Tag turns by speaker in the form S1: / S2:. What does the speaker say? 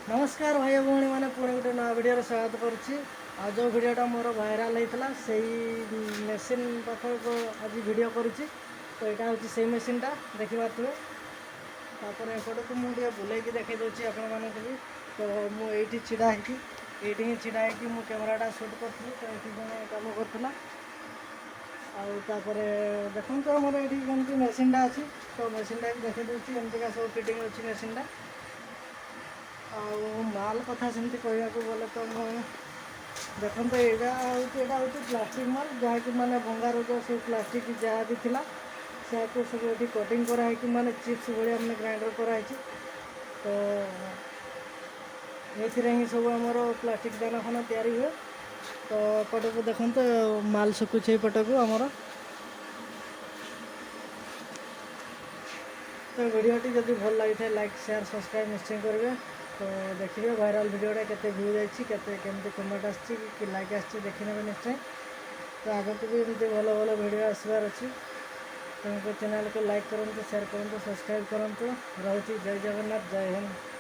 S1: ନମସ୍କାର ଭାଇ ଭଉଣୀମାନେ, ପୁଣି ଗୋଟେ ନୂଆ ଭିଡ଼ିଓରେ ସ୍ୱାଗତ କରୁଛି। ଆଉ ଯେଉଁ ଭିଡ଼ିଓଟା ମୋର ଭାଇରାଲ୍ ହେଇଥିଲା, ସେଇ ମେସିନ୍ ପାଖକୁ ଆଜି ଭିଡ଼ିଓ କରୁଛି। ତ ଏଇଟା ହେଉଛି ସେଇ ମେସିନ୍ଟା, ଦେଖିପାରୁଥିବେ। ତାପରେ ଏପଟକୁ ମୁଁ ଟିକେ ବୁଲେଇକି ଦେଖାଇ ଦେଉଛି ଆପଣମାନଙ୍କୁ ବି। ତ ମୁଁ ଏଇଠି ଛିଡ଼ା ହେଇକି, ଏଇଠି ହିଁ ଛିଡ଼ା ହେଇକି ମୁଁ କ୍ୟାମେରାଟା ସୁଟ୍ କରିଥିଲି। ତ ଏଇଠି ଜଣେ କାମ କରୁଥିଲା। ଆଉ ତାପରେ ଦେଖନ୍ତୁ, ଆମର ଏଇଠି କେମିତି ମେସିନ୍ଟା ଅଛି। ତ ମେସିନ୍ଟା ବି ଦେଖାଇ ଦେଉଛି, ଏମିତିକା ସବୁ ଫିଟିଂ ଅଛି ମେସିନ୍ଟା। ଆଉ ମାଲ କଥା ସେମିତି କହିବାକୁ ଗଲେ ତ ମୁଁ ଦେଖନ୍ତୁ, ଏଇଟା ହେଉଛି ପ୍ଲାଷ୍ଟିକ୍ ମାଲ, ଯାହାକି ମାନେ ଭଙ୍ଗାରୁଜା ସବୁ ପ୍ଲାଷ୍ଟିକ୍ ଯାହା ବି ଥିଲା, ସେୟାକୁ ସବୁ ଏଠି କଟିଂ କରାହେଇକି ମାନେ ଚିପ୍ସ ଭଳିଆ ମାନେ ଗ୍ରାଇଣ୍ଡର କରାହେଇଛି। ତ ଏଇଥିରେ ହିଁ ସବୁ ଆମର ପ୍ଲାଷ୍ଟିକ୍ ଦାନା ଫାନା ତିଆରି ହୁଏ। ତ ଏପଟକୁ ଦେଖନ୍ତୁ, ମାଲ ଶୁଖୁଛି ଏପଟକୁ ଆମର। ତ ଭିଡ଼ିଓଟି ଯଦି ଭଲ ଲାଗିଥାଏ, ଲାଇକ୍, ସେୟାର, ସବସ୍କ୍ରାଇବ୍ ନିଶ୍ଚୟ କରିବେ। ତ ଦେଖିବେ ଭାଇରାଲ୍ ଭିଡ଼ିଓଟା କେତେ ଭ୍ୟୁ ଯାଇଛି, କେତେ କେମିତି କମେଣ୍ଟ ଆସିଛି କି ଲାଇକ୍ ଆସିଛି, ଦେଖିନେବେ ନିଶ୍ଚୟ। ତ ଆଗକୁ ବି ଏମିତି ଭଲ ଭଲ ଭିଡ଼ିଓ ଆସିବାର ଅଛି। ତେଣୁକରି ଚ୍ୟାନେଲକୁ ଲାଇକ୍ କରନ୍ତୁ, ସେୟାର କରନ୍ତୁ, ସବସ୍କ୍ରାଇବ୍ କରନ୍ତୁ। ରହୁଛି, ଜୟ ଜଗନ୍ନାଥ, ଜୟ ହିନ୍ଦ।